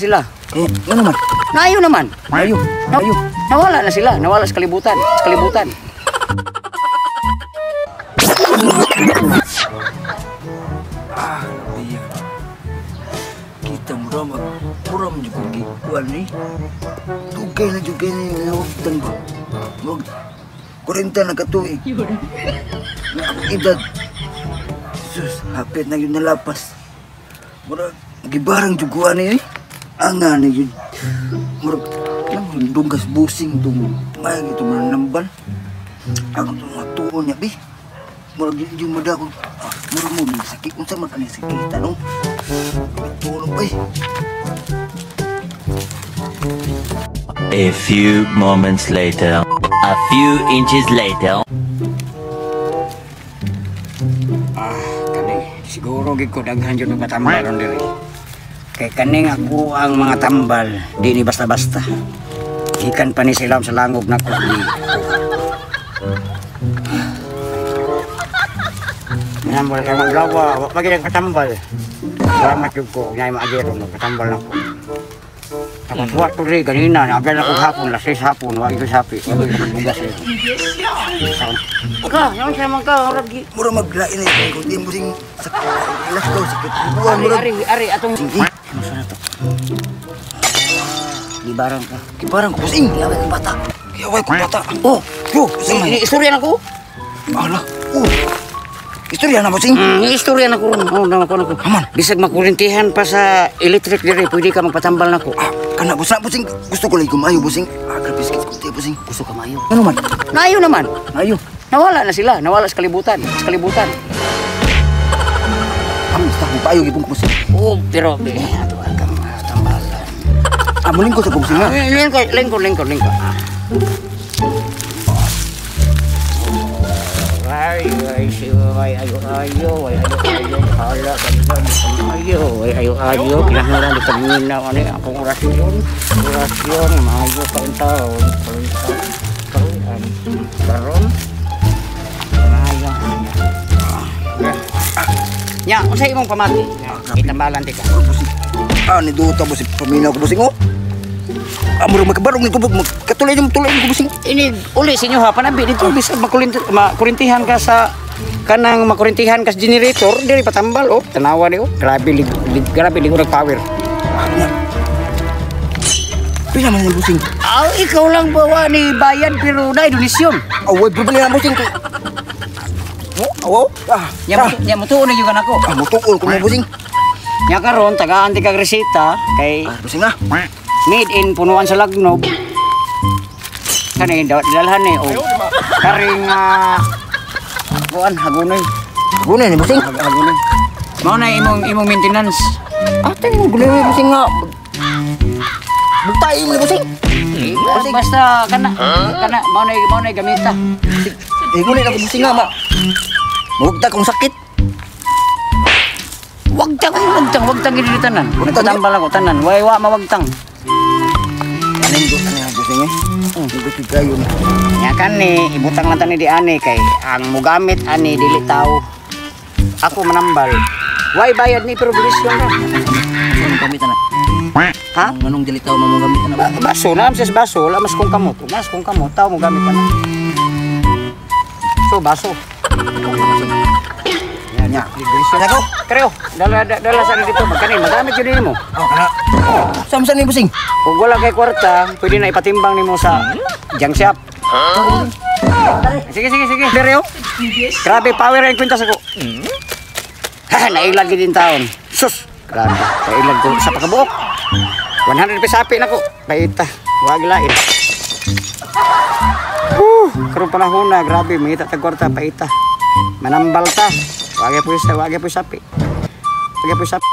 sila. Eh, ano man? Naayo naman. Ayo, ayo. Nawala na sila, nawala sa kalibutan, sa kalibutan. Ah, iya. Kita mura mag mura man jud kog gikuan ni. Dugay na jud kay ni nahugtan ba. Murag 40 na katuig. Na akong edad. Sus, hapit na yun nalapas. Murag gibarang jud ko ani eh. Anga ni yun. Murag nang dunggas busing tung may ito mananambal. Ako itong mga tuon niya, bi. Murag yun yung madakon. Murag mo, may sakit. Unsa man kani sakit, ano? Tulog ba eh. A few moments later. A few inches later. Ah, kani siguro gid ko daghan jud magpatambal ron diri. Kay kaning ako ang mga tambal, di ni basta-basta. Gikan pa ni sila sa langog nako ni. Nambal kay maglawa, wa pa gid nagpatambal. Salamat jud ko, nya maagi ron magpatambal nako. Tapos wa to ri ganina, naabyan ako hapon, las 6 hapon, wa gyud sapi, wa gyud bugas ri. Ka, naon sa man ka, murag Mura maglain na ito. Kung di mo sing sakit, ilas daw, sakit. Buwan, Ari, murag. ari, ari, atong Sige. Ano sa to? Gibarang ka. Gibarang ko, busing. Giyaway kong bata. Giyaway kong bata. Oh, yo, busing. Ini istorya na ko. Ala, oh. Istorya na, busing. Istorya na ko ron. Oh, na ko na ko. Aman. Bisag makurintihan pa sa electric diri, pwede ka magpatambal nako. Ah, kana busing, busing. Gusto ko lang kumayo, busing. Ah, grabe sakit ko tiyo, busing. Gusto ka maayo. Ano man? Naayo naman. Ayo. Nawala na sila, nawala sa kalibutan, sa kalibutan. Ang gusto ko paayo gipong ko, busing. Oh, pero eh, ato ang kang tambalan. Ah, muling ko sa busing ha. Lingkod, lingkod, lingkod, lingkod. Ah. Ay, ay, ay, ayo, ayo, ay, ayo, ayo, hala, kanila, ayo, ay, ayo, ayo, kinahanglan di paminaw ani akong orasyon, orasyon, maayo kaon taon, kaon, karon, maayo, nya, unsa imong pamati? Itambalan ti ka. Ah, ni duta busing, paminaw ko busing oh. Ah, murag makabarong ni kubog, katulay yung tulay ni busing. Ini uli sa inyo ha, panabi dito bisag makurintihan ka sa kanang makurintihan ka sa generator, diri patambal oh, tanawa ni oh. Grabe lig, lig grabe ligo nag power. Pila man yung busing? Ah, ikaw lang bawa ni bayad pero na donasyon. Away bibili na busing ko. Oh, awaw. Ah, Nya nya mutuon na gyud nako. Ah, mutuol ko mo busing. Nya karon tagaan ti kag reseta kay ah, busing ah. Made in punuan sa lagnob. Kani dalhan ni og karing kuan hagunoy. Hagunoy ni busing. Hagunoy. Mao na imong maintenance. Ah, tingin mo guloy busing nga. Bugtay mo ni busing. Busing. Basta kana kana mao na gamita. Eh, ngunit ako busing nga ma. Mawagta kong sakit. Wagtang, wagtang, wagtang gid tanan. Nagtambal ako tanan. Way wa mawagtang. Anong gusto niya busing eh? Gusto kayo ni. Nya kani ibutang lang tani di ani kay ang mugamit ani dili tao. Ako manambal. Way bayad ni pero bilis lang ra. Anong gamit ana? Ha? Anong dili tao mo gamit ana? Baso na sa baso, wala mas kung kamot. Mas kung kamot tao mo gamit ana. So baso. Nya. Nako, creo. Dala dala sa dito magkani magamit jud nimo. Oh, kana. Samsan ni busing. Kung wala kay kwarta, pwede na ipatimbang nimo sa junk shop. Sige, sige, sige. Dereo. Grabe power ang kwintas ako. Ha, nailag gid din taon. Sus, grabe. Nailag ko sa pagkabuok. 100 pesos na ko. Paita. Wag lain. Karon panahon na grabe mangita tag kwarta paita. Manambal ta. Wag po sa, wag po sapi. Wag po sapi.